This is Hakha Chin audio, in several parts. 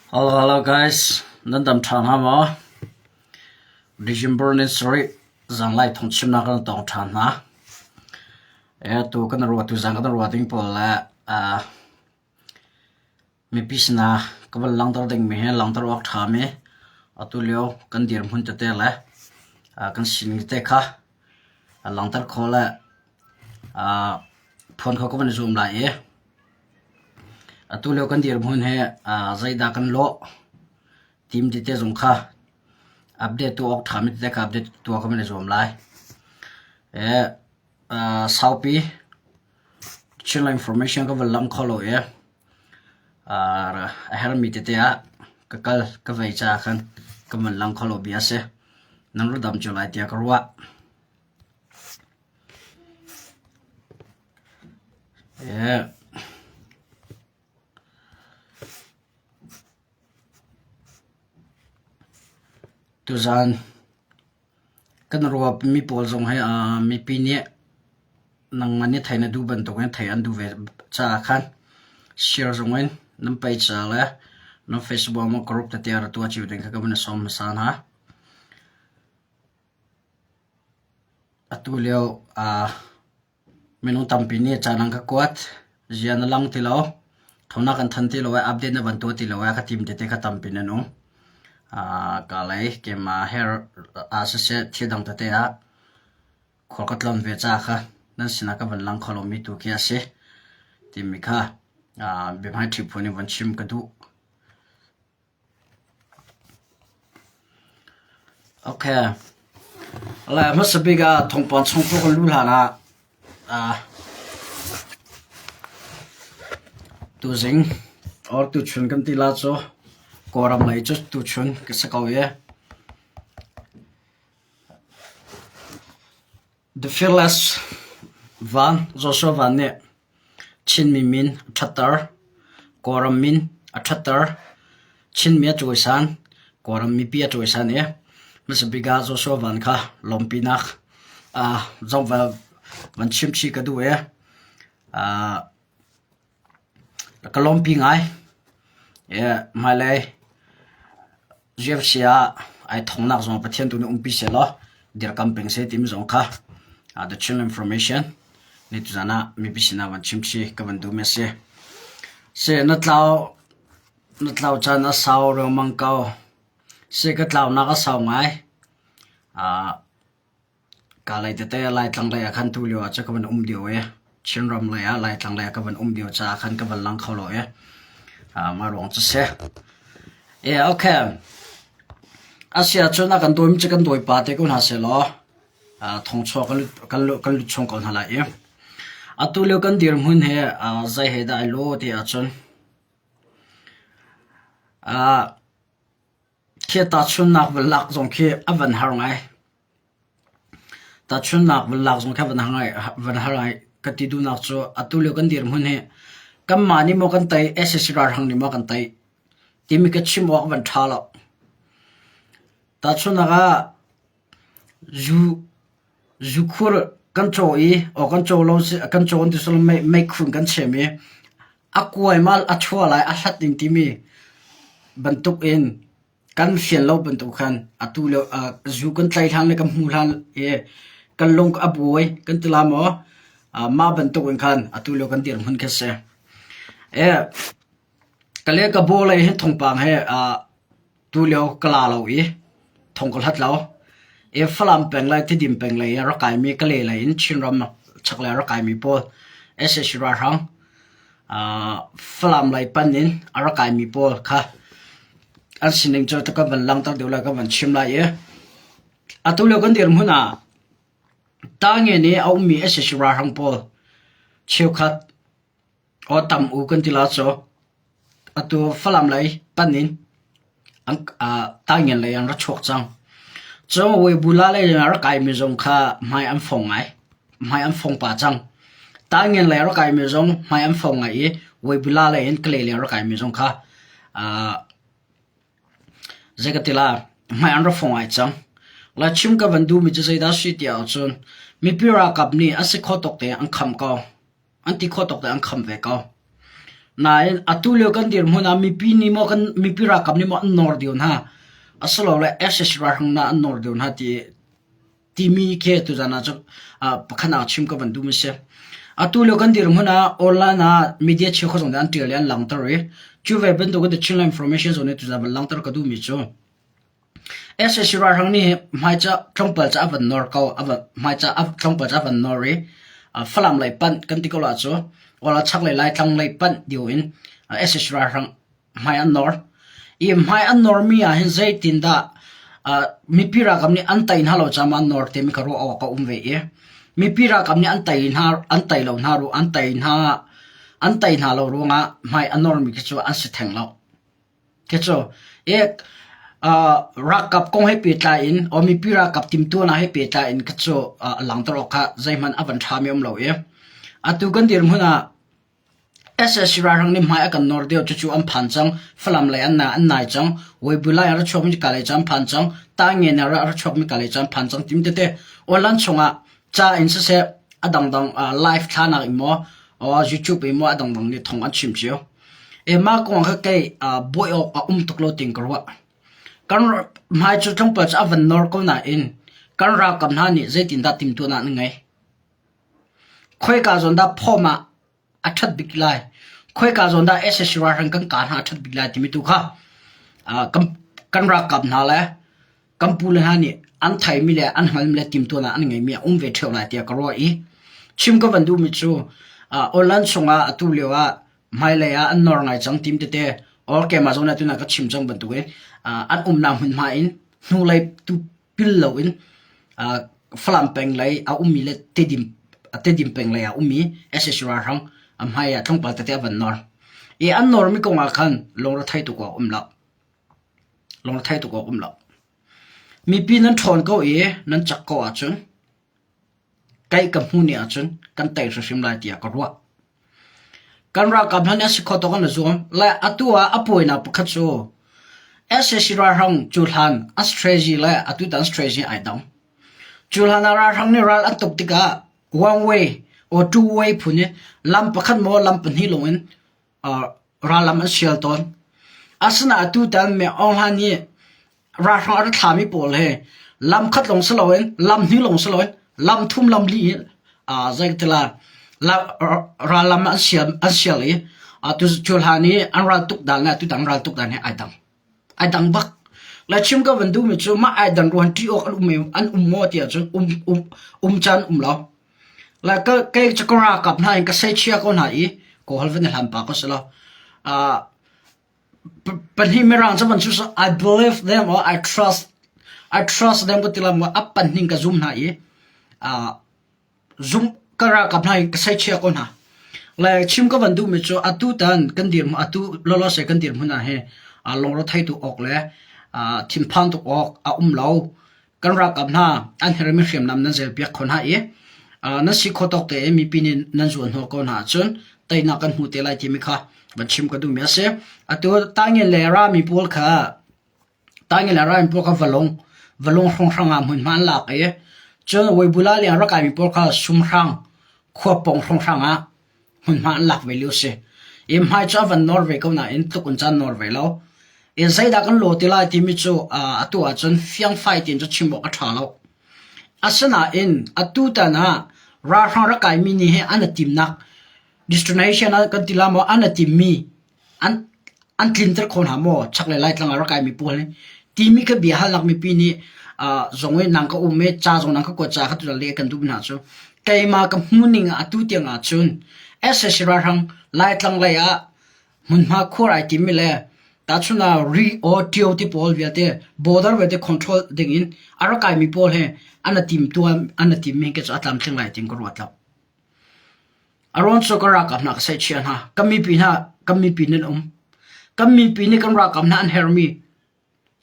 Hello, hello guys. Nan dam ṭha hnga maw? December ni sarih zanlai thawngchimnak kan tong ṭhan hna. E, tu kan ruah tu zan kan ruah ding pawl le uh, mipi sinah ka van langhter dingmi hi langhter awk ṭhami atu lio kan dirhmun tete le uh, kan sining tete kha langhter khawh le uh, phuan kho ka van i zuam lai i atu lio kan dirhmun hi uh, zeidah kan lawh tim tete zong kha update tuah awk ṭhami tete kha update tuah ka van i zuam lai. E, uh, saupi Chinland information ka van lam kho lo i a hermi tete ah ka kal ka vei caah khan ka van lang kho lo bia a si. Nan ru dam cio lai tiah ka ruah. Yeah. Tuzaan Kan ruahmi pawl zong hi mipi nih nangmah nih thei na duh bantukin thei an duh ve caah khan share zong in nan page ca le nan Facebook ah group tete ah ra tuah cio ding kha ka van i sawm hmasa hna. Atu lio Minung tampi nih caan an ka kuat. Zia na lang ti lo. Thawngnak kan than ti lo i update na van tuah ti lo i ka team tete kha tampi nan um. Ka lei keimah he ah siseh thil dang tete ah khual ka tlon ve caah kha nan sinah ka van lang kho lomi tu khi a si timi kha biahmaiṭhi phun in van chim ka duh. Okay. Lai hmasa bik ah thawngpang chung cu kan luh hlan ah uh, tuzing or tuchun kan ti la cu Kawlram lei cu tuchun ka si ko i The Fearless Van Joshua Van nih Chinmi min a ṭhatter, Kawlram min a ṭhatter, Chinmi a cawisan, Kawlram mipi a cawisan i hmasa bik ah Joshua Van kha lawmhpinak zong van chimchih ka duh i Ka lawmpi ngai. Hmailei UFC ah ai thongnak zong Pathian tu nih umpi sehlaw dirkam peng seh timi zong kha The Chin Information nih tuzan ah mipi sinah van chimchih ka van duhmi a si. Si na tlau na tlau caan a sau riangmang ko. Si ka tlaunak a sau ngai. Ka lei tete Laitlang lei ah khan tulio ah cun ka van um lio i Chinram lei ah Laitlang lei ah ka van um lio caah khan ka van lang kho lo i mah ruang cu si. Yeah, okay. A si ahcun a kan dawimi cu kan dawipa te ko hna sehlaw thongchuak kan kan kan lut chung ko hna lai i atu lio kan dirhmun hi zei he dah ai lawh ti ahcun Khi tahchunhnak van lak zong khi a van har ngai. Tahchunhnak van lak zong khi a van har ngai. Van har ngai. Ka ti duhnak cu atu lio kan dirhmun hi kanmah nih maw kan tei, sac ralhrang nih maw kan tei timi ka chim awk van ṭha lo. Tahchunhnak ah zu zukhur kan caw i aw kan caw lo kan caw an ti sual meikhun kan chem i a kuai mal a chua lai a hlat ding timi bantuk in kan fian lo bantuk khan atu lio zu kan tlai hlan le kan hmu hlan i kan lung a buai kan ti la maw mah bantuk in khan atu lio kan dirhmun khi si. E ka le ka baw lei hin thawngpang he Tulio ka la lo i thong ka hlat lo. I Falam peng le Tidim peng lei i rak kaimi Kalay lei in Chinram chaklei a rak kaimi pawl sac ralhrang Falam lei pan in a rak kaimi pawl kha an sining cu ka van langhter deuh lai ka van chim lai i atu lio kan dirhmun ah Tangen i a ummi sac ralhrang pawl cheukhat Aw tam u kan ti la cu atu Falam lei pan in an Taingen lei an ra chuak cang. Cun Weibula lei in a rak kaimi zong kha hmai an fong ngai. Hmai an fong pah cang. Taingen lei a rak kaimi zong hmai an fong ngai i Weibula lei in Kalay lei a rak kaimi zong kha zei ka ti la hmai an ra fong ai cang. Lachim ka van duhmi cu zeidah si ti ahcun mipi ralkap nih a si kho tawk te an kham ko. An ti khawh tawk te an kham ve ko. Nain atu lio kan dirhmun ah mipi nih maw kan mipi ralkap nih maw an nawr deuh hna asilole sac ralhrang hna an nawr deuh hna ti timi khi tuzan ah cun pakhat ah chim ka van duh mi si. Atu lio kan dirhmun ah online ah media cheukhat zong nih an ṭial i an langhter i cu ve bantuk in The Chinland Information zong nih tuzan van langhter ka duhmi cu Sac ralhrang nih hmaica tlawmpal ca a van nawr ko. Hmaica tlawmpal ca a van nawr i Falam lei panh kan ti ko la cu wala chaklei Laitlang lei panh deuh in sac ralhrang hmai an nawr. I hmai an nawrmi ah hin zeitindah mipi ralkap nih an tei hna lo caah an nawr timi kha ruah awk a um ve i mipi ralkap nih an tei hna an tei lo hna an tei hna an tei hna lo ruangah hmai a nawrmi khi cu an si theng lo. Khi cu ralkap kong he pehtlai in or mipi ralkap timhtuahnak he pehtlai in khi cu langhter awk kha zeihmanh a van ṭhami a um lo i atu kan dirhmun ah sac ralhrang nih hmai a kan nawr deuh cucu an phan cang. Falam lei an an nai cang. Weibulai a ra chuakmi kalay cu an phan cang. Tangen a ra chuakmi kalay cu an phan cang tim tete online chungah ca in siseh a dangdang live thlanak in maw or YouTube in maw a dangdang nih thong an chim cio. E mah kong kha kei buai awk a um tuk lo ting ka ruah. Kan hmai cu tlawmpal cu a van nawr ko nain kan ralkap hna nih zeitindah timhtuahnak an ngei? Khoika zawn dah phawm ah a ṭhat bik lai? Khoika zawn dah sac ralhrang kan kah hna a ṭhat bik lai timi tu kha kan, kan ralkap hna le kan pule hna nih an theimi le an hngalmi le timhtuahnak an ngeimi a um ve ṭheo lai tiah ka ruah i chim ka van duhmi cu online chungah atu lio ah hmailei ah an nawr ngai cang tim tete or keimah zong nih tuna ka chim cang bantukin an umnak hmunhma in hnulei tu pil loin Falam peng lei a ummi le Tedim Tedim peng lei ah ummi sac ralhrang a hmai ah tlawmpal tete a van nawr. I an nawrmi kong ah khan lungre tuk awk um lo. Lungre tuk awk um lo. Mipi nan ṭhawn ko i nan cak ko ahcun Kaih ka hmuh ni ahcun kan tei hrimhrim lai tiah ka ruah. Kan ralkap hna nih a si kho tawk an i zuam. Le atu ah a puainak pakhat cu sac ralhrang cuhlan a strategy le atutan strategy ai dang. Cuhlan ah ralhrang nih ral an tuk tikah one way or two way phun i lam pakhat maw lam pahnih lawng in rallam an sial tawn. Asinain atutan Meng Aung Hlaing nih ralhrang a ra thlami pawl hi lam khat lawng si loin lam hnih lawng si loin lam thum lam li in zei ti la rallam an sial an sial i tu cu hlan i an ral tuk dan le atutan ral tuk dan hi ai dang. Ai dang bak. Le chim ka van duhmi cu mah ai dan ruan ṭih awk an um an um maw tiah cun um um um caan um lo. Le ka kei cu ka ralkap hna in ka seichia ko hna i Kawlhal van i hlan pa ko si lo. Pahnih mirang cu van cu I believe them or I trust I trust them ka ti lam a pahnih ka zum hna i zum ka ralkap hna in ka seichia ko hna. Le chim ka van duhmi cu atu tan kan dirhmun atu lawlawse kan dirhmun ah hi lungre thei tuk awk le thinphang tuk awk a um lo. Kan ralkap hna an herhmi hriamnam nan zelpiak kho hna i nan si kho tawk tein mipi nih nan zuan hnawh ko hna ahcun teinak kan hmu te lai timi kha van chim ka duhmi a si. Atu Tangin le rami pawl kha Tangin le rami pawl kha valung valung hrawnghrang ah hmunhma an lak i cun Weibula le rakaimi pawl kha sumhrang khua pawng hrawnghrang ah hmunhma an lak ve lio si. I hmai cu a van nawr ve ko nain tluk in caan nawr ve lo. I zeidah kan law ti lai timi cu atu ahcun fiangfai tiin cu chim awk a ṭha lo. Asinain atu tan ah ralhrang rak kaimi nih hi an i timnak destination ah kan ti la maw an i timmi an an tlinter kho hna maw chaklei Laitlang ah rak kaimi pawl hi timi kha bia halnak mipi nih zong i nang ka um i ca zong nang ka kuat ca kha tu le kan duh hna cu keimah ka hmuhning ah atu tiang ah cun sac ralhrang Laitlang lei ah hmunhma khuar ai timi le tahchun ah ri o tio ti pawl vialte border vialte control ding in a rak kaimi pawl he an tim tuan an tim mi ke cu a tlamtling lai ting ka ruat lo A rawn cu ka ralkap hna ka saihchia hna. Kan mipi hna, kan mipi nan um. Kan mipi nih kan ralkap hna an herhmi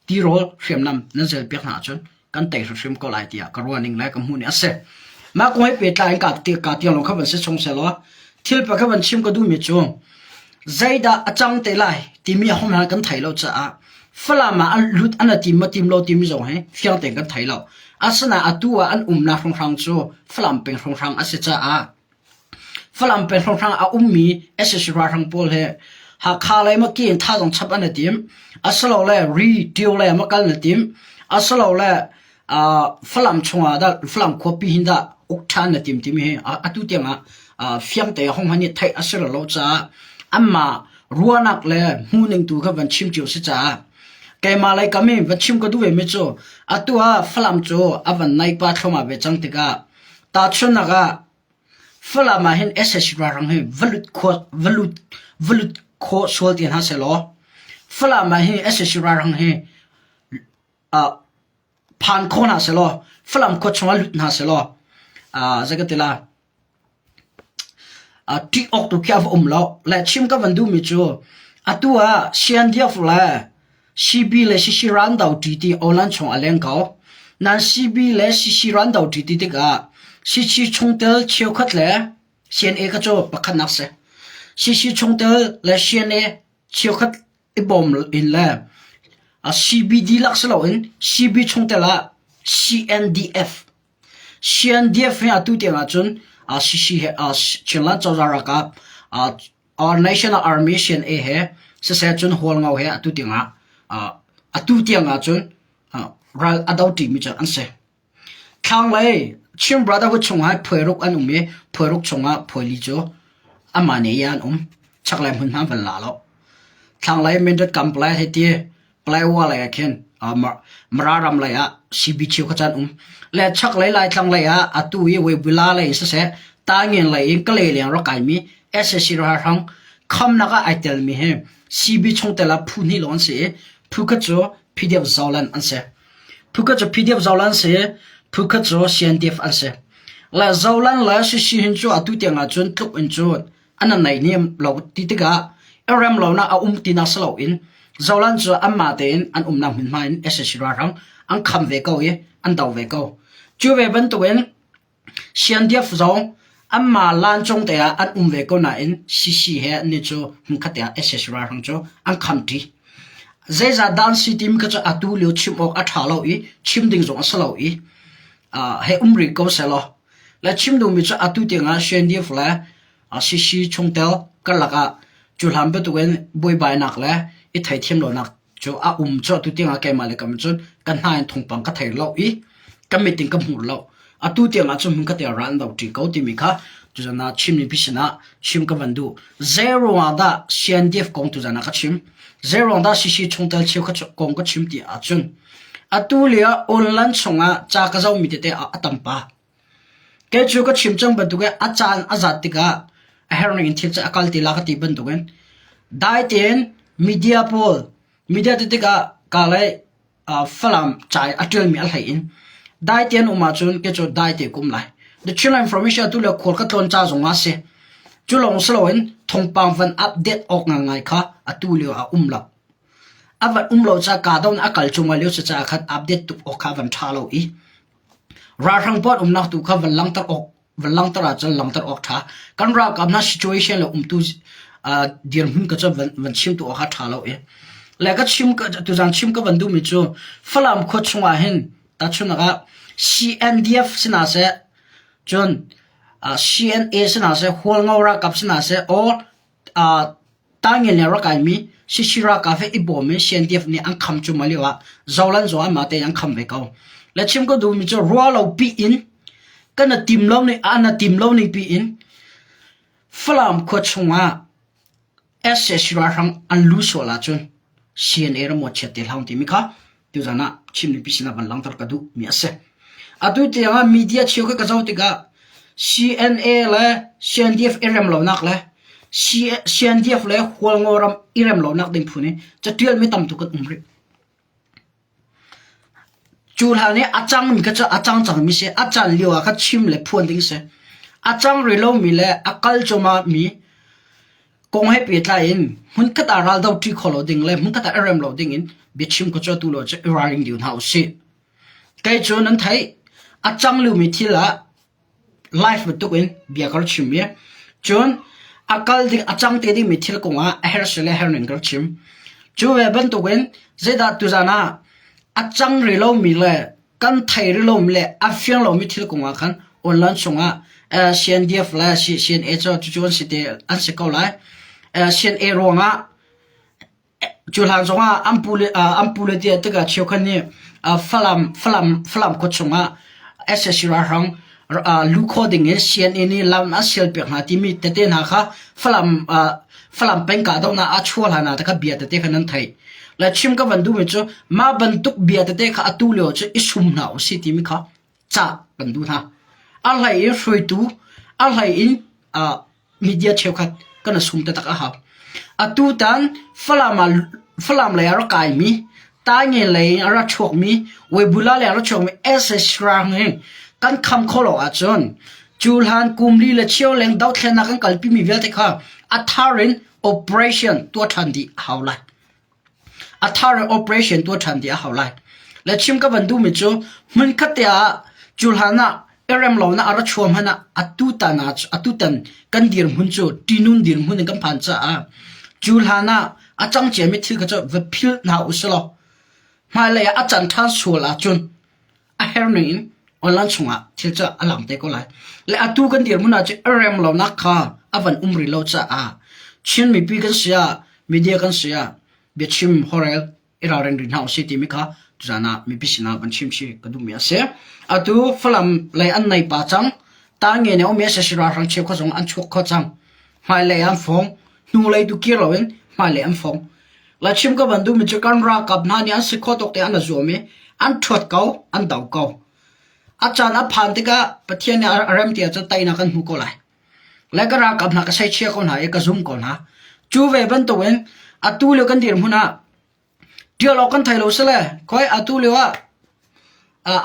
tirawl hriamnam nan zelpiak hna ahcun kan tei hrimhrim ko lai tiah ka ruah ning le ka hmuh ning a si. Mah kong he pehtlai in ka ka tiang lawng kha van si chung sehlaw thil pa kha van chim ka duhmi cu zeidah a cang te lai timi a hom hna kan thei lo caah Falam ah an lut an a tim ma tim lo timi zong hi fiang tein kan thei lo. Asinain atu ah an umnak hrawnghrang cu Falam peng hrawnghrang a si caah. Falam peng hrawnghrang a ummi sac ralhrang pawl hi Hakha lei maw ki in thazaang chap an i tim, asilole Ri, Tio lei ah maw kal an i tim, asilole Falam chungah dah Falam khuapi hin dah uk ṭhan na tim timi hi atu tiangah fiang te hong han i theih a si lo caah anmah ruahnak le hmuhning tu kha van chim cio si caah keimah lei kam in va chim ka duh vemi cu atu ah Falam cu a van nai pa thluahmah ve cang tikah tahchunhnak ah Falam ah hin sac ralhrang hi va lut khawh va lut va lut khawh sual ti hna sehlaw Falam ah hin sac ralhrang hi phan kho hna sehlaw Falam khua chungah lut hna sehlaw zei ka ti la ṭih awk tu khi a va um lo. Le chim ka van duhmi cu atu ah CNDF le CB le CC Rando ṭi ti online chung a leng ko. Nan CB le CC Rando ṭi ti tikah CC chungtel cheukhat le CNA ka cu pakhatnak si. CC chungtel le CNA cheukhat i bawm in le CB dihlak si loin CB chungtel ah CNDF CNDF hi atu tiang ahcun CC he Chinland cozah ralkap our National Army CNA he siseh cun Hualngo he atu tiang ah atu tiang ahcun ral a do ṭimi cu an si. Thlanglei Chin Brotherhood chungah phuairuk an um i phuairuk chungah phuaili cu amah nih an um. Chaklei hmunhma an van la lo. Thlanglei Mindat kam palai hei ti Palaiwa lei ah khin Mara ram lei ah CB cheukhat an um. Le chaklei Laitlang lei ah atu i Weibula lei in siseh Taingen lei in Kalay leng rak kaimi sac ralhrang khamnak ah ai telmi hi CB chungtel ah phu hnih lawng an si i phu khat cu PDF Zoland an si. Phukhat cu PDF Zolan si, phukhat cu CNDF an si. Le Zolan le CC hin cu atu tiang ahcun tluk in cun an an naihniam lo ti tikah i rem lonak a um tinak si loin Zolan cu anmah tein an umnak hmunhma in sac ralhrang an kham ve ko i an do ve ko. Cu ve bantukin CNDF zong anmah lancung te ah an um ve ko nain CC he annih cu hmunkhat te ah sac ralhrang cu an khamṭi. Zeizah dah an si timi kha cu atu lio chim awk a ṭha lo i chim ding zong a si lo i hei um rih ko sehlaw le chim duhmi cu atu tiangah CNDF le CC chungtel karlak ah cu hlan bantukin buaibainak le i theithiam lonak cu a um cu atu tiangah keimah le kam cun ka hna in thawngpang ka thei lo i ka mit in ka hmu lo atu tiangah cun hmun ka te ral an do ṭi ko timi kha tuzan ah chim mi sinah chim ka van duh zei ruangah dah CNDF kong tuzan ah ka chim zei ruang dah CC chungtel cheu kha kong ka chim ti ahcun atu lio online chungah ca ka zohmi tete a tam pa Kei cu ka chim cang bantukin a caan a zat tikah a herh ning in thil cu a kal ti la ka ti bantukin dai tein media pawl media ti tikah ka le Falam ca i a ṭialmi a hlei in dai tein um ahcun kei cu dai te ka um lai. The Chinland Information atu le khual ka tlawn ca zong ah a si. Cu lawng si loin thawngpang van update awk ngaingai kha atu lio ah um lo. A van um lo caah kaa do in a kal cuahmah lio si caah khan update tuk awk kha a van ṭha lo i Ralhrang pawl umnak tu kha van langhter awk van langhter ahcun langhter awk ṭha. Kan ralkap hna situation le umtu dirhmun ka cu van van chim tu awk kha ṭha lo i. Le ka chim tuzan chim ka van duhmi cu Falam khua chungah hin tahchunhnak ah CNDF si hna seh cun CNA si hna seh Hualngo ralkap si hna seh or Tangin le rak kaimi Sisi ralkap he i bawm in CNDF nih an kham cuahmah lio ah Zolan zong anmah tein an kham ve ko. Le chim ka duhmi cu rua lo pi in kan na tim lo ning an na tim lo ning pi in Falam khua chungah sac ralhrang an lu sual ahcun CNA ram chiat te hlah timi kha tuzan ah Chin mipi sinah van langhter ka duh mi a si. Atu tiang ah media cheu ka zoh tikah CNA le CNDF i rem lonak le CNDF le Hualngo ram i rem lonak ding phu nih catial mi tam tuk an um rih. Cu hlan i a cang mi kha cu a cang cang mi si a can lio ah kha chim le phuan ding si. A cang rih lomi le a kal cuahmah mi Kong he pehtlai in hmunkhat ah raldo ṭi kho lo ding le hmunkhat ah i rem lo ding in biachim kha cu atu lo cu i ralring dih hna usih. Kei cu nan theih a cang liomi thil ah live bantuk in bia ka rak chim i cun a kal ding a cang te dingmi thil kong ah a herh si le herh ning ka rak chim. Cu ve bantukin zeidah tuzan ah a cang rih lomi le kan thei rih lomi le a fiang lomi thil kong ah khan Online chungah CNDF le CNA cu cucu an si te an si ko lai. CNA ruangah Cu hlan zongah an pu le an pu le tiah tikah cheukhat nih Falam Falam Falam khua chungah sac ralhrang luh khawh dingin CNA nih lam an sialpiak hna timi tete hna kha Falam Falam peng kahdohnak ah chuah hlan ah te kha bia tete kha nan theih. Le chim ka van duhmi cu mah bantuk bia tete kha atu lio cu i sum hna usih timi kha cah kan duh hna. A hlei in hruaitu, a hlei in media cheukhat kan i sum taktak a hau. Atutan Falam ah Falam lei ah rak kaimi, Taingen lei in a ra chuakmi, Weibula lei a ra chuakmi SS rang hi kan kham khawh lo ahcun cu hlan kum li le cheu leng dothlennak kan kalpimi vialte kha a thar in operation tuah ṭhan dih a hau lai. A thar in operation tuah ṭhan dih a hau lai. Le chim ka van duhmi cu hmunkhat te ah cu hlan ah i rem lonak a ra chuah hmanh ah atutan ah atutan kan dirhmun cu ṭihnun dirhmun in kan phan caah cu hlan ah a cang ciami thil kha cu va philh hna usih law hmailei ah a can ṭhan sual ahcun a herh ning in online chungah thil cu a lang te ko lai. Le atu kan dirhmun ah cun i rem lonak kha a van um rih lo caah Chin mipi kan si ah media kan si ah biachim holhrel i ralring rih hna usih timi kha tuzaan ah mipi sinah van chim chih ka duhmi a si. Atu Falam lei an nei pa cang. Tange ne um i ralhrang cheukhat zong an chuak kho cang. Hmailei an fong, hnulei tu kir loin hmailei an fong. La chim ka van duhmi cu kan ralkap hna nih an si khawh tawk te an zuam i an ṭhuat ko, an do ko. A caan a phan tikah Pathian nih a rem ti ahcun teinak kan hmu ko lai. Le ka ralkap hna ka seichia ko hna i ka zum ko hna. Cu ve bantukin atu lio kan dirhmun ah ṭial awk kan thei lo sile khoi atu lio ah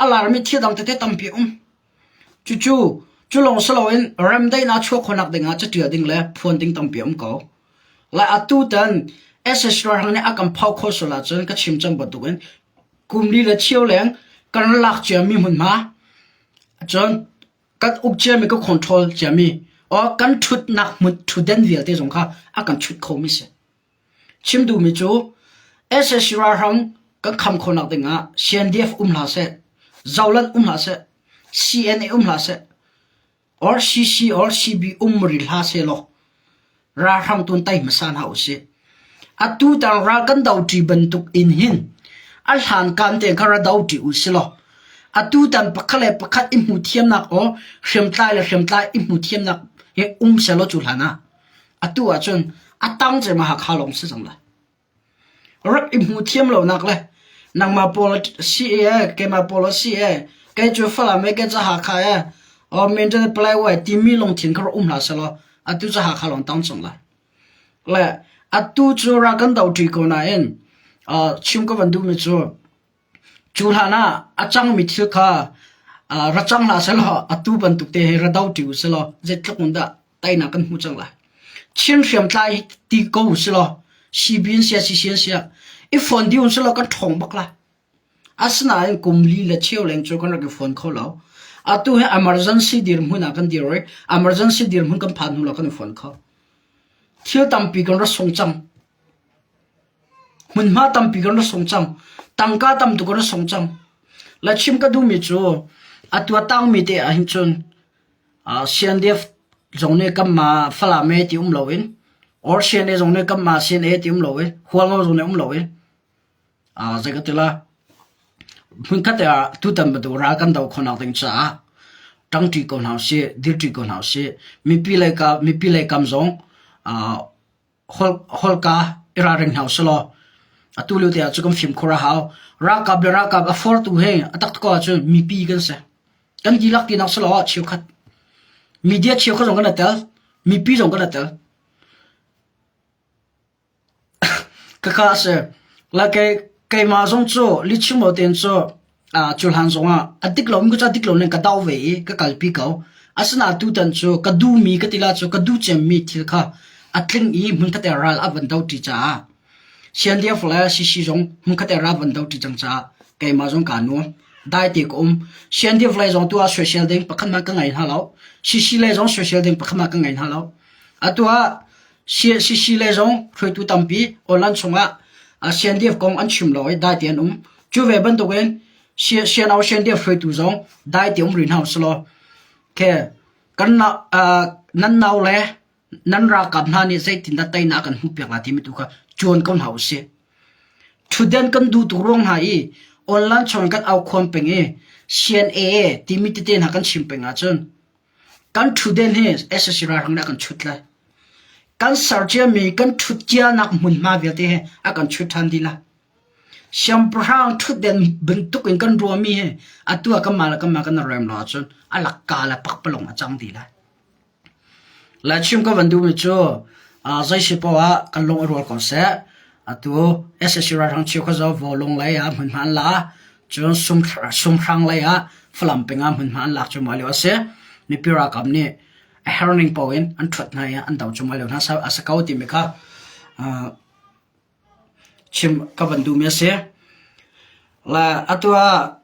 a larmi thil dang tete tampi um. Cucu cu lawng si loin remdaihnak chuah khawhnak dingah caṭial ding le phuan ding tampi a um ko. Lai atu tan SS ralhrang nih a kan phau khawh sual ahcun ka chim cang bantukin kum li le cheu leng kan lak ciami hmunhma cun kan uk ciami ka control ciami or kan ṭhutnak hmun ṭhutden vialte zong kha a kan chut khomi si. Chim duhmi cu sac ralhrang kan kham khawhnak dingah CNDF um hlah seh, Zoland um hlah seh, CNA um hlah seh, or CC or CB um rih hlah sehlaw ralhrang tun tai hmasa hna usih. Atu tang ral kan doṭi bantuk in hin a hlankan tein kha ra doṭi usilaw atu tan pakhat le pakhat i hmu thiamnak aw hriamtlai le hriamtlai i hmu thiamnak hi um sehlaw cu hlan ah Atu ahcun a tang cem ah Hakha lawng si cang lai. Rak i hmu thiam lonak le nangmah pawl si e, keimah pawl si e, kei cu Falam e, kei cu Hakha e, o Mindat Palai timi lungthin kha rak um hlah selaw atu cu Hakha lawng tang cang lai. Le atu cu rak kan do ṭi ko nain chim ka van duhmi cu Cu hlan ah a cangmi thil kha ra cang hlah sehlaw atu bantuk te hi ra do ṭi u silaw zeitluk in dah teinak kan hmu cang lai. Chin hriamtlai ti ko u silaw CB in siah CC in siah i fon dih u silaw kan ṭhawng bak lai. Asinain kum li le cheu leng cu kan rak i fon kho lo. Atu hi emergency dirhmun ah kan dir i emergency dirhmun kan phan hnu lawng kan i fon kho. Thil tampi kan ra sung cang. Hmunhma tampi kan ra sung cang. Tangka tam tuk kan ra sung cang. La chim ka duhmi cu atu a tangmi te ah hin cun CNDF zong nih kanmah Falam e ti um loin or CNA zong nih kanmah CNA ti um loin Hualngo zong nih um loin zei ka ti la hmunkhat ah tutan bantuk ral kan do khawhnak ding caah ṭangṭi ko hna usih, dirṭi ko hna usih. Mipi lei ka mipi lei kam zong holka i ralring hna usih law atu lio te ah cu kan fimkhur a hau. Ralkap le ralkap a fortu hi a taktak ko ahcun mipi kan si. Kan dihlak tinak si lo ah cheukhat. Media cheukhat zong kan i tel. Mipi zong kan i tel. Kaka a si. La kei keimah zong cu lichim lo tein cu cu hlan zongah a dik lomi cu a dik lo ning ka do ve i ka kalpi ko. Asinain tutan cu ka duhmi ka ti la cu ka duh cemmi thil kha a tling i hmunkhat ah ral a van doṭi caah CNDF le CC zong hmunkhat ah ral van doṭi cang caah keimah zong kaa nuam. Dai te ka um. CNDF lei zong tu ah soisel ding pakhat hmanh ka ngei hna lo. CC lei zong soisel ding pakhat hmanh ka ngei hna lo. Atu ah CC lei zong hruaitu tampi online chungah CNDF kong an chim lo i dai te an um. Cu ve bantukin CNO CNDF hruaitu zong dai te um rih hna usih law. Ke kan nan nau le nan ralkap hna nih zeitindah teinak kan hmuhpiak lai timi tu kha cuan ko hna usih. Ṭhutden kan duh tuk ruang hna i online chung kan aukhuan peng i CNA timi tete hna kan chim peng ahcun kan ṭhutden hi SSC ralhrang nih a kan chut lai. Kan ser ciami kan ṭhut cianak hmunhma vialte hi a kan chut ṭhan dih lai. Siangpahrang ṭhutden bantuk in kan ruahmi hi atu ah kanmah le kanmah kan i rem lo ahcun a lakka le pakpalawng a cang dih lai. Laichim ka van duhmi cu zei si paoh ah kan lung i rual ko seh. Atu sac ralhrang cheukhat cu Vawlung lei ah hmunhma an la. Cun Sumhrang lei ah Falam peng ah hmunhma an lak cuahmah lio a si. Mipi ralkap nih a herning paoh in an ṭhuat hna i an doh cuahmah lio hna a si ko timi kha chim ka van duhmi a si. Le atu ah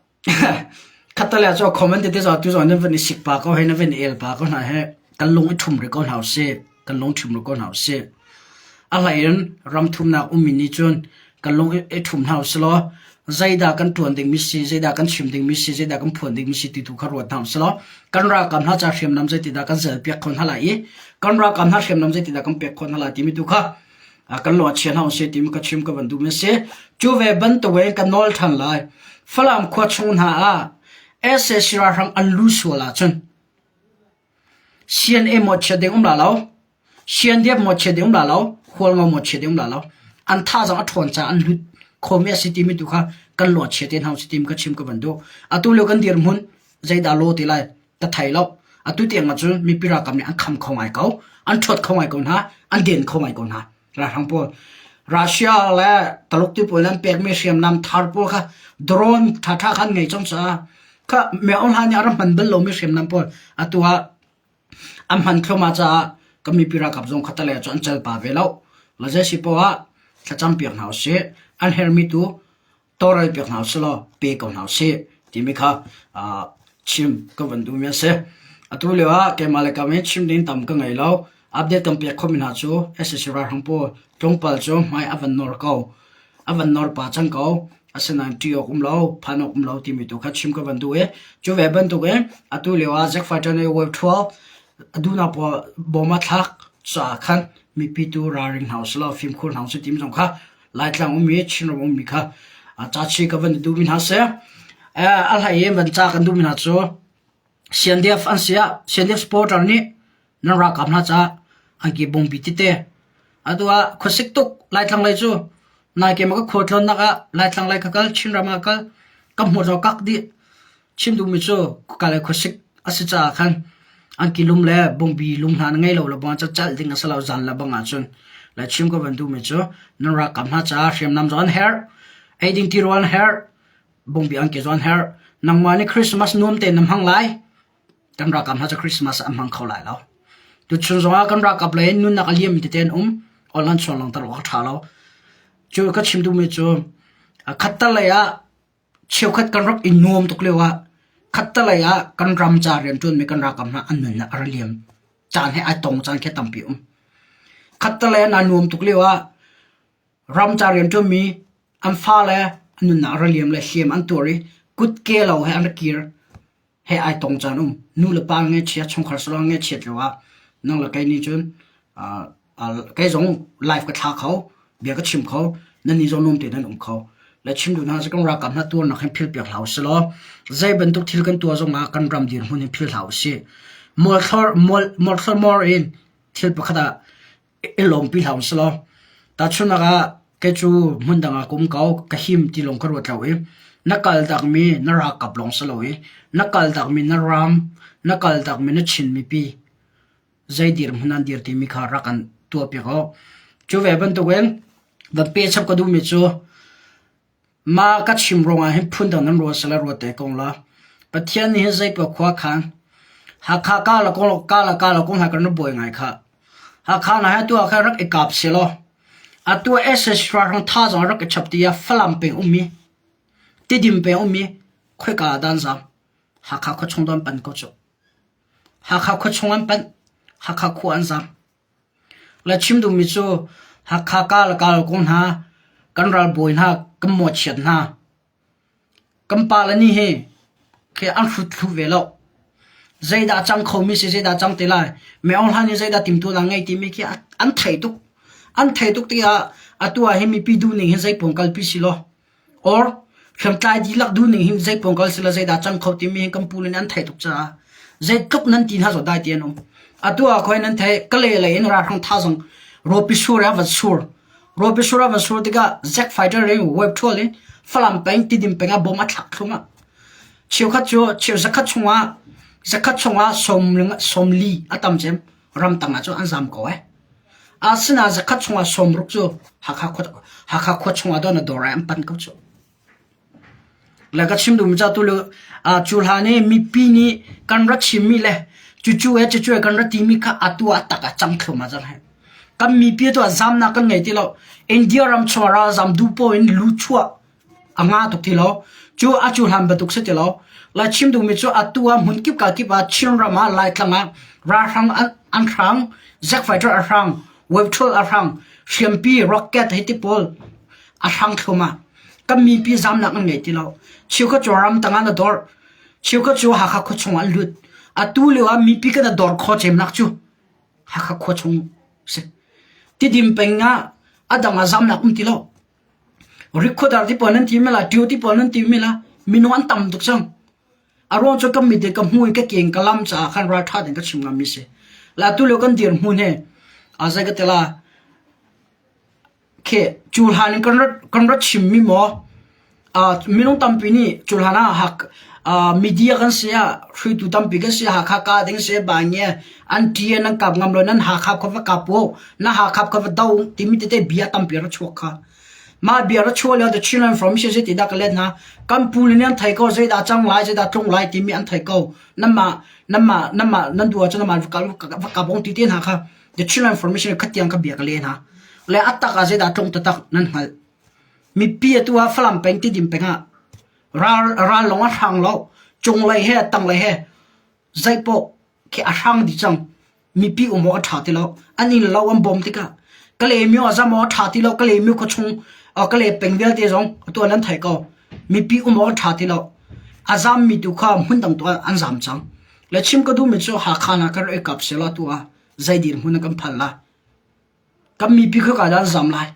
khattelei ah cun comment tete zong atu zong nan van i sik pah ko hei nan van i el pah ko hna hi kan lung i ṭhum rih ko hna usih. Kan lung ṭhum rih ko hna usih. A hlei in ram thumnak ummi nih cun kan lung i ṭhum hna usih law zeidah kan ṭuan dingmi si, zeidah kan chim dingmi si, zeidah kan phuan dingmi si ti tu kha ruat hna usih law kan ralkap hna ca hriamnam zeitidah kan zelpiak kho hna lai i kan ralkap hna hriamnam zeitidah kan pek khawh hna lai timi tu kha kan lung a chia hna usih timi ka chim ka van duhmi a si. Cu ve bantuk in ka nawl ṭhan lai. Falam khua chung hna ah sac ralhrang an lu sual ahcun CNA mawhchiat ding um la lo, CNDF mawhchiat ding um la lo, Hualngo mawhchiat ding um la lo. An thazaang a ṭhawn caah an lut khomi a si timi tu kha kan lung a chia te hna usih timi ka chim ka van duh. Atu lio kan dirhmun zeidah law ti lai ka thei lo. Atu tiang ahcun mipi ralkap nih an kham kho ngai ko, an ṭhuat kho ngai ko hna, an den kho ngai ko hna. Ralhrang pawl. Russia le Taluk ti pawl an pekmi hriamnam thar pawl kha drone ṭhaṭha khan ngei cang caah kha Myo Hla nih a rak hman bal lomi hriamnam pawl atu ah an hman thluahmah caah kan mipi ralkap zong kha tale cu an cal pa ve lo. Lazei si poah ah thlacam piak hna usih. An hermi tu tawlrel piak hna usih law pe ko hna usih timi kha chim ka van duhmi a si. Atu lio ah keimah le kam i chim ding tam ka ngei lo. Update kan pek khomi hna cu sac ralhrang pawl tlawmpal cu hmai a van nawr ko. A van nawr pa cang ko. Asinain ṭih awk um lo, phan awk um lo timi tu kha chim ka van duh i cu ve bantuk in atu lio ah Zack Fighter nih Wave 12 a duhnak pawl bawm a thlak caah khan mipi tu ralring hna usih law fimkhur hna usih timi zong kha Laitlang ummi Chinram ummi kha cachi ka van duhmi hna si. A hlei in van ca kan duhmi hna cu CNDF an si ah CNDF supporter nih nan ralkap hna caah angki bungpi tete atu ah khuasik tuk Laitlang lei cu nai ke ma ka khualtlawnnak ah Laitlang lei ka kal Chinram ah kal ka hmuh zong kak dih Chim duhmi cu khuka le khuasik a si caah khan angki lum le bungbi lum hna na ngei lo le bang ah calh ding a si lo zan le bang ahcun le chim ka van duhmi cu nan ralkap hna caah hriamnam zong an herh, eiding tirawl an herh, bungbi angki zong an herh. Nangmah nih Christmas nuam tein na hmang lai, kan ralkap hna cu Christmas an hmang kho lai lo. Tuchun zongah kan ralkap lei in nunnak a liam tete an um, online chuang langhter awk a ṭha lo. Cu ka chim duhmi cu khattelei ah Cheukhat kan rak i nuam tuk lioah khattelei ah kan ram ca rianṭuanmi kan ralkap hna an nunnak a ra liam caan he ai tong caan khi tampi a um. Khattelei ah naa nuam tuk lioah ram ca rianṭuanmi an fale an nunnak a ra liam le hliam an tuar i kutke lo he an ra kir. he ai tong caan um. Nu le pa ngaihchia, chungkhar saruang ngaihchiat lio ah nang le kei nih cun kei zong live ka thla kho, bia ka chim kho, nan nih zong nuam tein nan um kho. Le chim duh hna cu kan ralkap hna tuarnak hin philh piak hlah usih law zei bantuk thil kan tuah zong ah kan ram dirhmun hin philh hlah usih. Mualthlor mualthlor mor in thil pakhat ah i lawmpi hlah usih law tahchunhnak ah kei cu hmundang ah ka um ko ka him ti lawng ka ruat lo i na kal takmi na ralkap lawng si lo i na kal takmi na ram na kal takmi na Chin mipi zei dirhmun an dir timi kha rak kan tuahpiak awk cu ve bantukin van pe chap ka duhmi cu Mah ka chim ruangah hin phundang nan ruat sal ruat te ko la. Pathian nih hin zeipaoh khua khan. Hakha ka la kong ka la ka la kong ha kan buai ngai kha. Hakha na hai tu ah khan rak i kap se law. Atu SS rang tha zong rak i chap ti ah Falam peng ummi Tidim peng ummi khoika dan zam Hakha khua chung don pan ko cu. Hakha khua chung an pan Hakha khua an zam. Le chim duhmi cu Hakha ka le kal kong hna, kan ralbawi hna kan mawhchiat hna. Kan pale nih hi khi an hrut thlu ve lo. Zeidah a cang khomi si, zeidah a cang ti lai. Min Aung Hlaing nih zeidah timhtuahnak a ngei timi khi an thei tuk. An thei tuk tikah atu ah hin mipi duhning hin zeipawn kalpi si law or hriamtlai dihlak duhning hin zeipawn kal si law zeidah cang kho timi hi kan pu le nih an theih tuk caah zeitluk nan ti hna zaw dai ti an um. Atu ah khoi nan theih Kalay lei in ralhrang thazang rawpi sur a van sur. Rawpi sur a van sur tikah Zack fighter in web ṭhual in Falam peng Tidim peng ah bom a thlak thlum ah cheukhat cu cheu zakhat chungah zakhat chungah 40 a tam cem ramtang ah cun an zam ko ai. Asinain zakhat chungah 60 cu Hakha khua Hakha khua chungah dawn a dawr ai an pan ko cu. Le ka chim duhmi cu tu cu hlan i mipi nih kan ra chimmi le cucu he cucu he kan ra timi kha atu ah tak ah cang thluahmah cang hei. Kan mipi tu ah zamnak kan ngei ti lo. India ram chungah ralzam duh paoh in luchuah a nga tuk ti lo. Cu a cu hlan bantuk si ti lo. Lai chim duhmi cu atu ah hmun kip ka kip ah Chinram ah Laitlang ah ralhrang an hrang, Zack fighter a hrang, web troll a hrang, hriampi rocket hei ti pawl a hrang thluahmah. Kan mipi zamnak an ngei ti lo. Cheukhat cu ramtang ah na dor. Cheukhat cu Hakha khua chung ah an lut. Atu lio ah mipi kan dor kho cemnak cu Hakha khua chung si. Tidim peng ah a dang ah zamnak um ti lo. Rikhuadar ti pawl nan ti mi la, ṭio ti pawl nan ti mi la, minung an tam tuk cang. A ruang cu kan mit i ka hmu i ka keng ka lam caah khan ralṭha tein ka chim ngammi si. La tu lio kan dirhmun he a zei ka ti la, khi cu hlan in kan rat kan rat chimmi maw minung tampi nih cu hlan ah hak media kan si ah hruaitu tampi kan si Hakha ka ding si ba nge an ṭi nan kap ngam lo nan Hakha kha va kap u na Hakha kha va do timi tete bia tampi ra chuak kha mah bia ra chuah lio the Chinland Information zei ti dah ka let hna kan pu le nih an thei ko zeidah cang lai zeidah tlung lai timi an thei ko nanmah nanmah nanmah nan duh ahcun nanmah va kap ong ti te hna kha the Chinland Information khatiang kha bia ka le hna le a tak ah zeidah tlung taktak nan hngalh Mipi atu ah Falam peng Tidim peng ah ral ral lawng a hrang lo. Cunglei he tanglei he zeipaoh khi a hrang dih cang. Mipi um awk a ṭha ti lo. An inn lo an bawm tikah Kalaymyo a zam awk a ṭha ti lo. Kalaymyo khuachung Kalay peng vialte zong atu ah nan theih ko. Mipi um awk a ṭha ti lo. A zammi tu kha hmun dang tu ah an zam cang. Le chim ka duhmi cu Hakha hna kan rak i kap selaw atu ah zei dirhmun ah kan phan lai. Kan mipi khua dah an zam lai?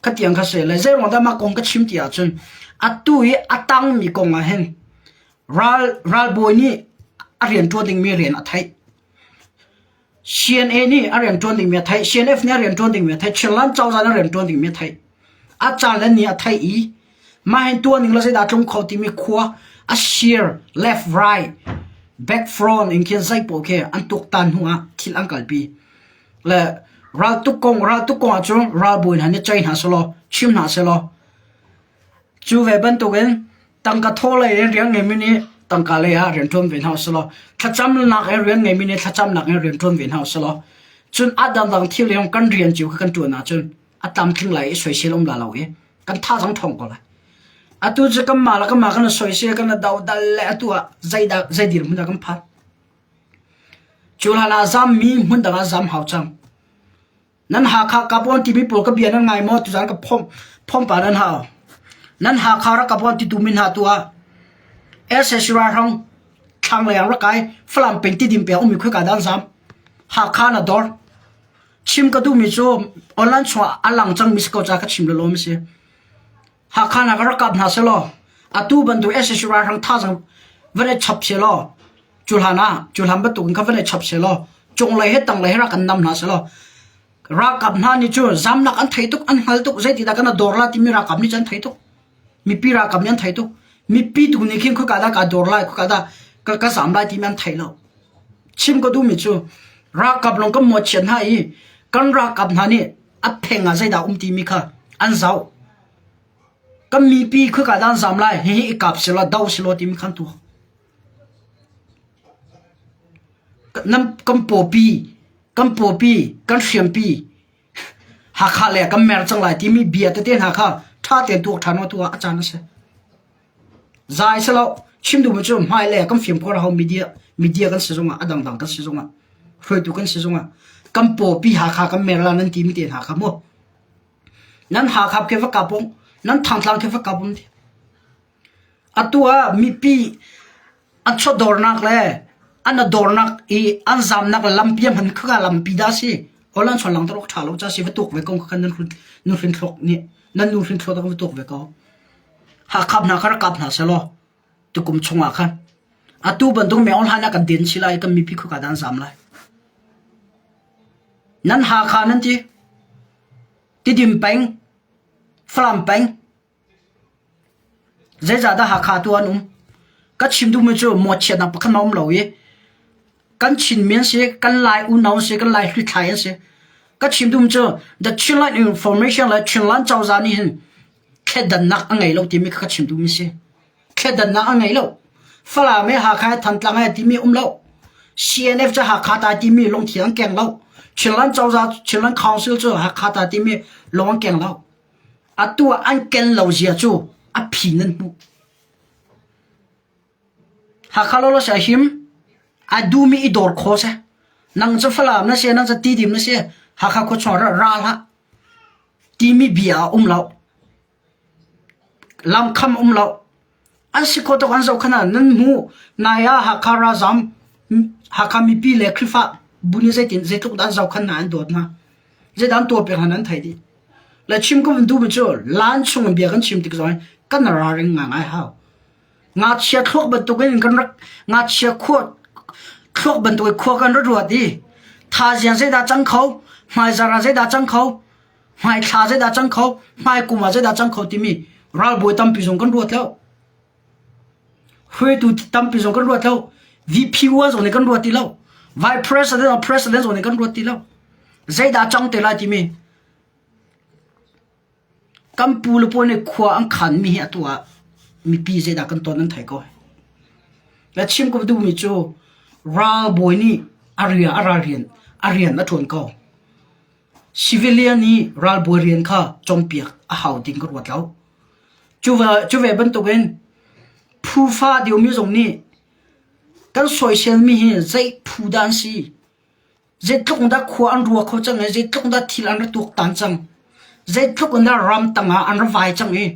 Khatiang kha si le zeiruang dah mah kong ka chim ti ahcun atu i a tangmi kong ah hin ral ralbawi nih a rian ṭuan dingmi rian a theih. CNA nih a rian ṭuan dingmi a theih. CNF nih a rian ṭuan dingmi a theih. Chinland cozah nih a rian ṭuan dingmi a theih. A caan le ni a theih i mah hin tuah ning le zeidah a tlung kho timi khua a sir left right back front in khin zei paoh khi an tuaktan hnu ah thil an kalpi. Le raltuk kong raltuk kong ahcun ralbawi hna nih cei hna selaw chim hna selaw cu ve bantukin tangka thaw lei in rian ngeimi nih tangka lei ah rian ṭuan ve hna usih thlacamnak in rian ngeimi nih thlacamnak in rian ṭuan ve hna usih cun a dangdang thil in kan rian cio kha kan ṭuan ahcun a tlamtling lai i soisel um la lo i kan thazaang ṭhawng ko lai. Atu cu kanmah le kanmah kan i soisel kan i dodal le atu ah zeidah zei dirhmun dah kan phan. Cu hlan ah zammi hmun dang ah zam hau cang. Nan Hakha kapawn timi pawl ka bia nan ngai maw? Tuzaan ka phomh phomh pa nan hau. Nan Hakha rak kapawn ti tu min hna tu ah SSC ralhrang thlanglei ah rak kai Falam peng Tidim peng ummi khuika dah an zam. Hakha na dor. Chim ka duhmi cu online chungah a lang cangmi si ko caah ka chim lawlaw mi si. Hakha hna ka rak kap hna selaw atu bantuk SAC ralhrang thazaang van i chap selaw cu hlan ah cu hlan bantuk in kha van i chap selaw cunglei he tanglei he rak kan nam hna selaw ralkap hna nih cu zamnak an thei tuk an hngal tuk zeitidah kan dor la timi ralkap nih cun an thei tuk mipi ralkap nih an thei tuk mipi tu nih khin khua dah ka dor lai khua dah ka ka zam lai timi an thei lo chim ka duhmi cu ralkap lawng kan mawhchiat hna i kan ralkap hna nih a pheng ah zeidah um timi kha an zoh kan mipi khua dah an zam lai hihi i kap selaw do selaw timi khan tu nan kan pawpi kan pawpi kan hriampi Hakha le kan mer cang lai timi bia tete hna kha ṭha tein tuak ṭhan tu ah a caan a si. Zai selo chim duhmi cu hmai le kan fimkhur a hau media media kan si zongah a dangdang kan si zongah hruaitu kan si zongah kan pawpi Hakha kan mer la nan timi te hna kha mu nan Hakha ke va kap ung nan Thangtlang ke va kap um ti atu ah mipi an chawdawrnak le. An a dornak i an zamnak lampi a hman khaka lampi dah si. Holland chuan lang tar awk ṭha lo ca si va tuak ve ko kha nan nu hrin thluak nih nan nu hrin thluak va tuak ve ko. Hakha hna kha rak kap hna selaw tukum chungah khan atu bantuk me online ah kan den si lai kan mipi khuka dah an zam lai. Nan Hakha nan ti Tidim peng Falam peng Zeicahdah Hakha tu an um? Ka chim duhmi cu mawhchiatnak pakhat a um lo i kan Chinmi an si, kan Lai unau an si, kan Lai hlithlai an si. Ka chim duhmi cu The Chinland Information le Chinland cozah nih hin thleidannak a ngei lo timi kha ka chim duhmi si. Thleidannak a ngei lo. Falam he Hakha he Thantlang he timi um lo. CNF cu Hakha ta timi lungthin an keng lo. Chinland cozah, Chinland Council cu Hakha ta timi lung an keng lo. Atu ah an ken lo zia cu a phi nan hmuh. Hakha lawlaw si a him, a duhmi i dawr kho seh. Nang cu Falam na si, nang cu Tidim na si, Hakha khua chung ah ra hlah timi bia a um lo. Lamkham um lo. An si kho tuk an zoh khan ah nan hmuh. Nai ah Hakha ralzam, Hakha mipi le Khrihfa bu nih zeitin zeitluk dah an zohkhan hna an dawt hna. Zeidah an tuah piak hna nan theih dih. Le chim ka vun duhmi cu lan chung in bia kan chim tik zong kan ralring ngai hau. Ngakchia thluak bantukin kan rak ngakchia khua thluak bantukin khua kan rak ruat i thaziang zeidah cang kho, hmaizarh ah zeidah cang kho, hmaithla zeidah cang kho, hmaikum ah zeidah cang kho timi ralbawi tampi zong kan ruat lo. Hruaitu tampi zong kan ruat lo. VP1 zong nih kan ruat ti lo. Vice President or President zong nih kan ruat ti lo. Zeidah cang te lai timi Kan pu le pawl nih khua an khanmi hi atu ah mipi zeidah kan ton an thei ko. Na chim ka duhmi cu ralbawi nih a rian a ral rian a rian a ṭuan ko. Civilian nih ralbawi rian kha cawnpiak a hau ding ka ruat lo. Cu ve bantukin phufa deuhmi zong nih kan soiselmi hi zei phu dah an si? Zeitluk in dah khua an rua kho cang i zeitluk in dah thil an ra tuaktan cang. Zeitluk in dah ramtang ah an ra vai cang i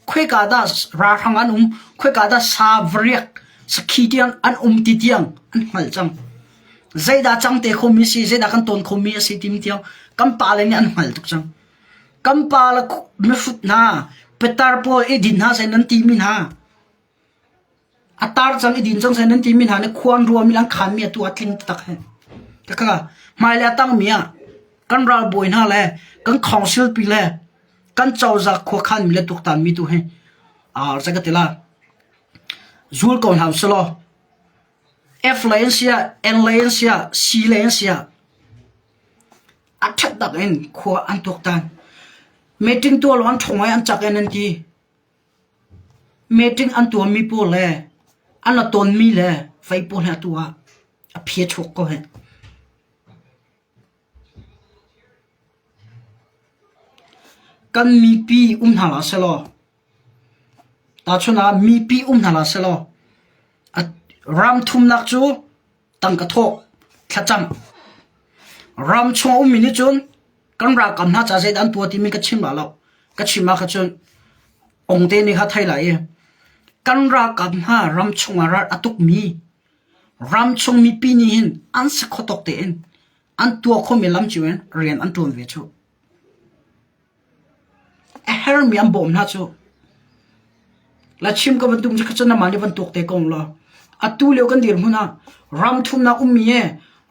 khoika dah ralhrang an um, khoika dah sa variak sakhi tiang an um ti tiang an hngalh cang. Zeidah cang te khomi si, zeidah kan tawn khomi a si timi tiang kan pale nih an hngal tuk cang. Kan pale mihrut hna, pitar pawl i din hna seh nan timi hna, A tar cang i din cang seh nan timi hna nih khua an ruami le an khanmi atu a tling taktak he. Khakha hmailei a tangmi ah kan ralbawi hna le kan council pi le kan cozah khuakhanmi le tuaktanmi tu hi aa zei ka ti la zul ko hna usih law F lei an si ah N lei an si ah C lei an si ah a ṭhat tak in khua an tuaktan. Meeting tuah law an ṭhawng ai an cak in an ti. Meeting an tuahmi pawl le an la tawnmi le fei pawl he atu ah a phi a chuak ko hih. Kan mipi um hna hlah sehlaw, tahchunh ah mipi um hna hlah sehlaw, ram thumnak cu tangka thawh, thlacam. Ram chung a ummi nih cun kan ralkap hna ca zeidah an tuah timi ka chim la lo. Ka chim ah kha cun ongte nih kha thei lai i kan ralkap hna ram chungah ral a tukmi ramchung mipi nih hin an si kho tawk tein an tuah khomi lam cio in rian an ṭuan ve cu. A hermi an bawm hna cu. La chim ka van tum cu cun namah nih van tuak te ko law. Atu lio kan dirhmun ah ram thumnak ummi e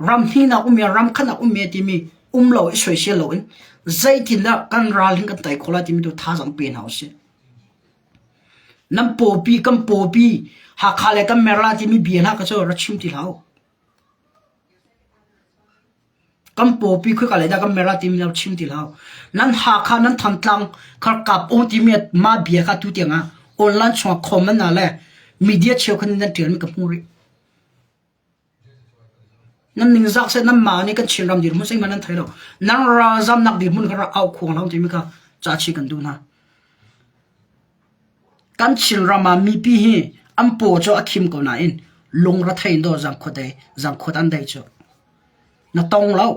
ram hnihnak ummi ram khatnak ummi e timi um lo i soisel loin zeitindah kan ral hin kan tai khawh lai timi tu thazaang pe hna usih. Nan pawpi kan pawpi Hakha le kan mer la timi bia hna kha cu ra chim ti hlah u. Kan pawpi khoika lei dah kan mer ah timi lo chim ti hlah. Nan Hakha nan Thantlang kharkap um timi mah bia kha tu tiang ah online chungah comment ah le media cheukhat nih nan ṭialmi ka hmuh rih. Nan ningzak seh nan mah nih kan Chinram dirhmun zeihmanh nan thei lo. Nan ralzamnak dirhmun kha rak au khuang hlah timi kha ca chih kan duh hna. Kan Chinram ah mipi hi an paw cu a khim ko nain lungrethei in dawh zangkhuat ei zangkhuat an dei cu. Na tong lo,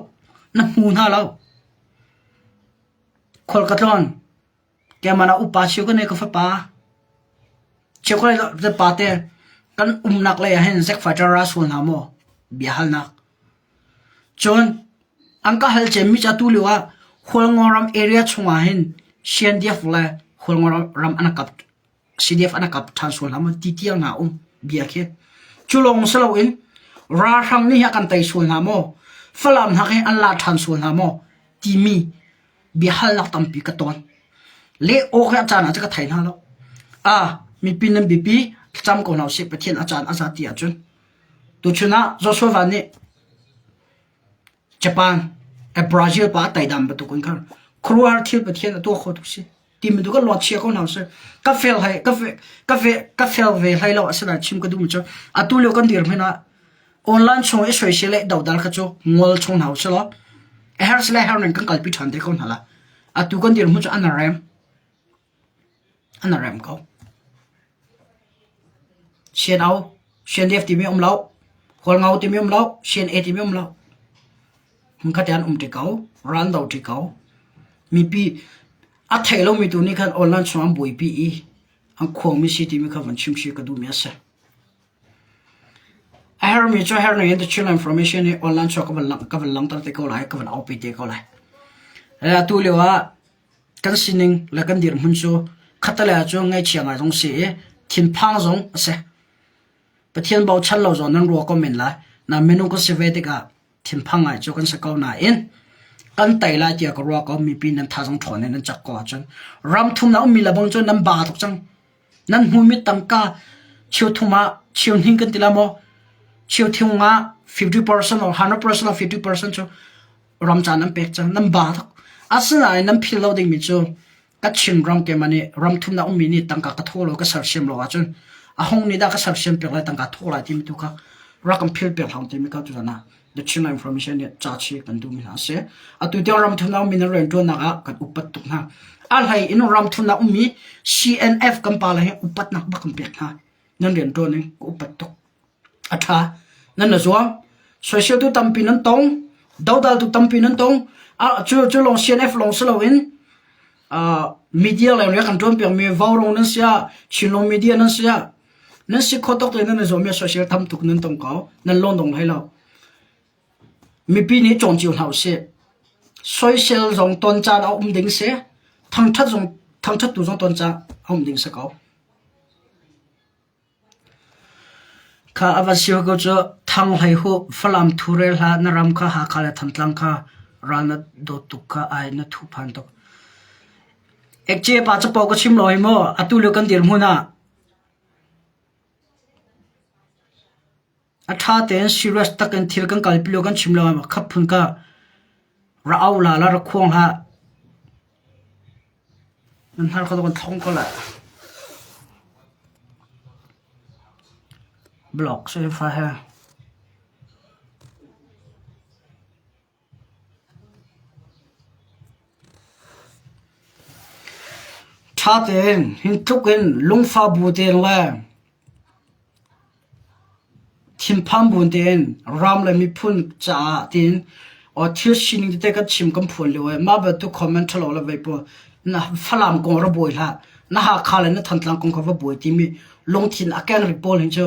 na hmu hna lo. Khual ka tlawn, keimah ah upa cheu ka nei ka fapa. Cheu ka pa te. Kan umnak lei ah hin Zack Fighter ra sual hna maw? Biahalnak. Cun an ka hal cemmi cu atu lio ah Hualngo ram area chungah hin CNDF le Hualngo ram an kap CDF an kap ṭhan sual hna maw ti tiang hna um bia khi. Cu lawng si loin ralhrang nih a kan tei sual hna maw? Falam hna hi an la ṭhan sual hna maw? Timi biahalnak tampi ka ton. Leh awk hi a caan ah cu ka thei hna lo. Ah, mipi nan biapi thlacam ko hna usih Pathian a caan a za ti ahcun. Tuchun ah Joshua Van nih Japan, Brazil pa a tei dan bantuk in khan khuaruahhar thil Pathian a tuah kho tu si. Ti mi tu kan luat chia ko hna usih. Ka fel hlei ka fe ka fe ka fel ve hlei lo asinain chim ka duh mi cu atu lio kan dirhmun ah online chung i soisel le dodal kha cu ngol chung hna usih law a her sile her ning kan kalpi ṭhan te ko hna la. Atu kan dirhmun cu an rem. An rem ko. Sian au, sian def timi um lo, hualngau timi um lo, sian e timi um lo. Hmunkhat te an um ṭi ko, ral do ṭi ko. Mipi a thei lomi tu nih khan online chung an buaipi i an khuangmi si timi kha van chim si ka duhmi a si. A hermi cu her ning in the Chin information hi online chuak ka van lang ka van langter te ko lai, ka van aupi te ko lai. Atu lio ah kan sining le kan dirhmun cu khattelei ah cun ngaihchia ngai zong si i thinphang zong a si. Pathian bochan lo zong nan ruah ko men lai. Na minung kan si ve tikah thinphang ngai cu kan si ko nain kan tei lai tiah ka ruah ko mipi nan thazang ṭhawn in nan cak ko ahcun ram thum na ummi lebang cu nan ba tuk cang. Nan hmuhmi tangka cheu thum ah cheu hnih kan ti la maw? Cheu thum ah 50% or 100% or 50% cu ram caan an pek cang. Nan ba tuk. Asinain nan philh lo dingmi cu ka Chin ram keimah nih ram thumnak ummi nih tangka ka thaw lo ka sersiam lo ahcun a hung nih dah ka sersiam piak lai tangka thaw lai timi tu kha rak kan phil piak hlang timi kha tuzan ah the Chin information nih ca chi kan duhmi hna a si. Atu tiang ram thumnak ummi nan rianṭuannak ah kan upat tuk hna. A hlei in ram thumnak ummi CNF kan pa le hi upatnak bak kan pek hna. Nan rianṭuan in ka upat tuk. A ṭha. Nan na zuam. Soiseltu tampi nan tong. Dodaltu tampi nan tong. Ah, cu, cu lawng CNF lawng si loin uh, media lei rian kan ṭuan piakmi Vaurawng nan si ah, Chinlung media nan si ah, nan si kho tok te nan i zuam i soisel tam tuk nan tong ko. Nan lawn dong hlei lo. Mipi nih cawn cio hna usih. Soisel zong ton caan a um ding si. Thangṭhat zong thangṭhattu zong ton caan a um ding si ko. Kha a va si ko cu Thang Hlei Hu Falam thu rel hlah na ram kha Hakha le Thantlang kha ral na dawt tuk kha ai na thu phan tuk. Ekce pa capo ka chim lo hi mu atu lio kan dirhmun ah A ṭha tein serious takin thil kan kalpi lio kan chim lo ah khap phun ka ra au la la ra khuang hlah. Nan hnar kha kan thlong ko lai. Block se fa he. Ṭha tein hin tluk in lungfah bu tein le thinphan bu tein ram le miphun caah tiin aw thil sining tete kan chim kan phuan lio i mah bantuk comment ṭhalo le vei pawl na Falam kong ra buai hlah, na Hakha le na Thantlang kong kha va buai timi lungthin a keng ri pawl hin cu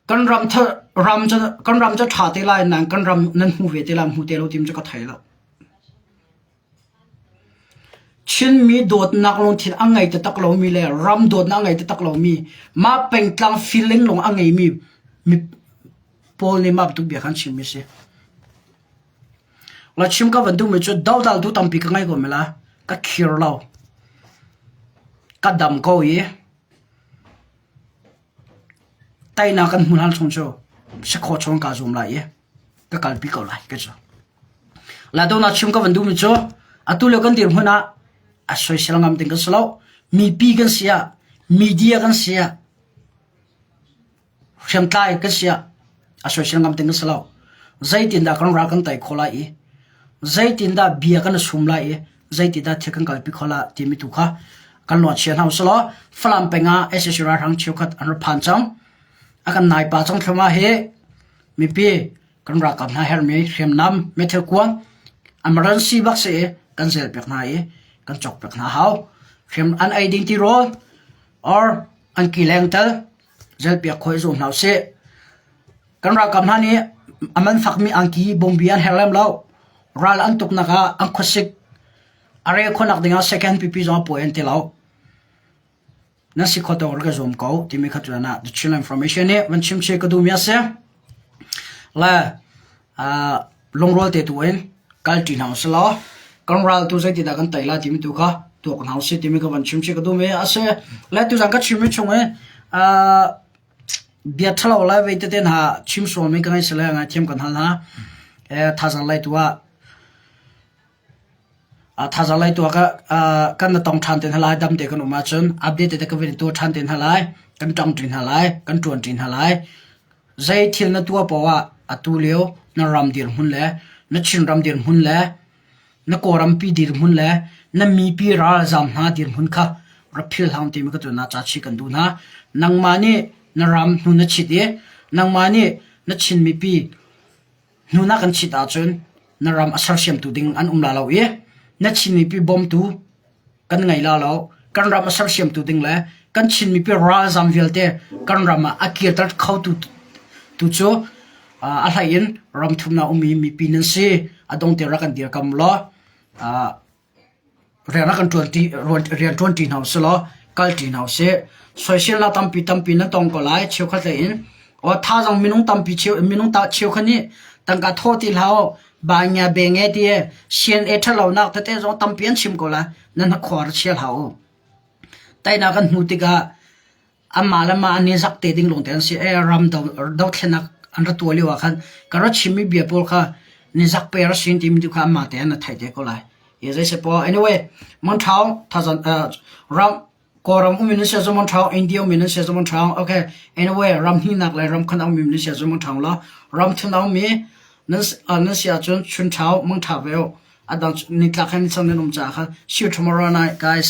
Kan ram ram cu kan ram cu ṭha te lai nain kan ram nan hmu ve te lai hmu te lo tim cu ka thei lo. Chinmi dawtnak lungthin a ngei taktak lomi le ram dawtnak a ngei taktak lomi mah pengtlang feeling lawng a ngeimi mi pawl nih mah bantuk bia kha an chimmi a si. La chim ka van duhmi cu dodal tu tampi ka ngei ko me la ka khir lo. Ka dam ko i Teinak kan hmuh hlan chung cu sakhua chung kaa zuam lai i ka kalpi ko lai ka cu. Ladona chim ka van duhmi cu atu lio kan dirhmun ah a soisel ngam ding kan si lo. Mipi kan si ah, media kan si ah, hriamtlai kan si ah a soisel ngam ding kan si lo. Zeitindah kan ral kan tei khawh lai i zeitindah bia kan i sum lai i zeitindah thil kan kalpi kho la timi tu kha kan luan chia hna usih law Falam peng ah SAC ralhrang cheukhat an ra phan cang. A kan nai pa cang thluma hi mipi kan ralkap hna hermi hriamnam meithal kuang emergency bak si i kan zel pek hna i kan cawk pek hna hau. Hriam an ei ding tirawl or an kileng tal zelpiak khawh i zuam hna usih. Kan ralkap hna nih a man fakmi angki bawngbi an herh lem lo. Ral an tuknak ah an khuasik a rel khawhnak dingah second pipi zong a puai an ti lo. Na si kho tawk rak i zuam ko timi kha tuan ah The Chin Information nih van chim che ka duhmi a si. Le uh, lungrual te tu in kal ṭi hna usih law kan ral tu zeitindah kan tei lai timi tu kha tuak hna usih timi ka van chim chih ka duhmi a si. Le tuzan ka chimmi chung i uh, bia ṭhalo le vei tete hna chim sualmi ka ngei si le ngaithiam kan hal hna. Eh, thazaang lei tu ah Thazaang lei tu ah kan na tong ṭhan te hna lai, dam te kan um ahcun update tete ka van i tuah ṭhan te hna lai, kan ṭang ṭi hna lai, kan ṭuan ṭi hna lai. Zei thil na tuah paoh ah atu lio na ram dirhmun le na Chinram dirhmun le na Kawlrampi dirhmun le na mipi ralzaam hna dirhmun kha rak phil hlah timi ka tuan ah ca chih kan duh hna. Nangmah nih na ram hnu na chit i nangmah nih na Chin mipi Hnu na kan chit ahcun na ram a sersiamtu ding an um la lo i na Chin mipi bawmtu kan ngei la lo. Kan ram a sersiamtu ding le kan Chin mipi ralzam vialte kan ram ah a kirter khotu tu cu a hlei in ram thumnak ummi mipi nan si. A dong te rak kan dirkam law Rian a kan ṭuanṭi rian ṭuanṭi hna usih law kalṭi hna usih. Soiselnak tampi tampi na tong ko lai cheukhat lei in. Aw thazaang minung tampi cheu minung ta cheukhat nih tangka thawh ti hlah u banya benge ti CNA ṭhatlonak tete zong tampi an chim ko lai. Nan hnakhaw ra chia hlah u. Teinak kan hmuh tikah Amah le mah an i zak te ding lawngte an si. Ee ram dothlennak an ra tuah lio ah khan ka ra chimmi bia pawl kha ni zak pe ra sin timi tu kha amah te an theih te ko lai. Ye zei se po anyway Monthau thazan ram Kawlram um in an sia cu Monthau India um in an sia cu Monthau okay anyway ram hninak le ram khan um in an sia cu Monthau la ram thun um mi nan nan sia cun chun thau mangtha ve u adang nitlak he nichang nan um caah khan see you tomorrow night guys.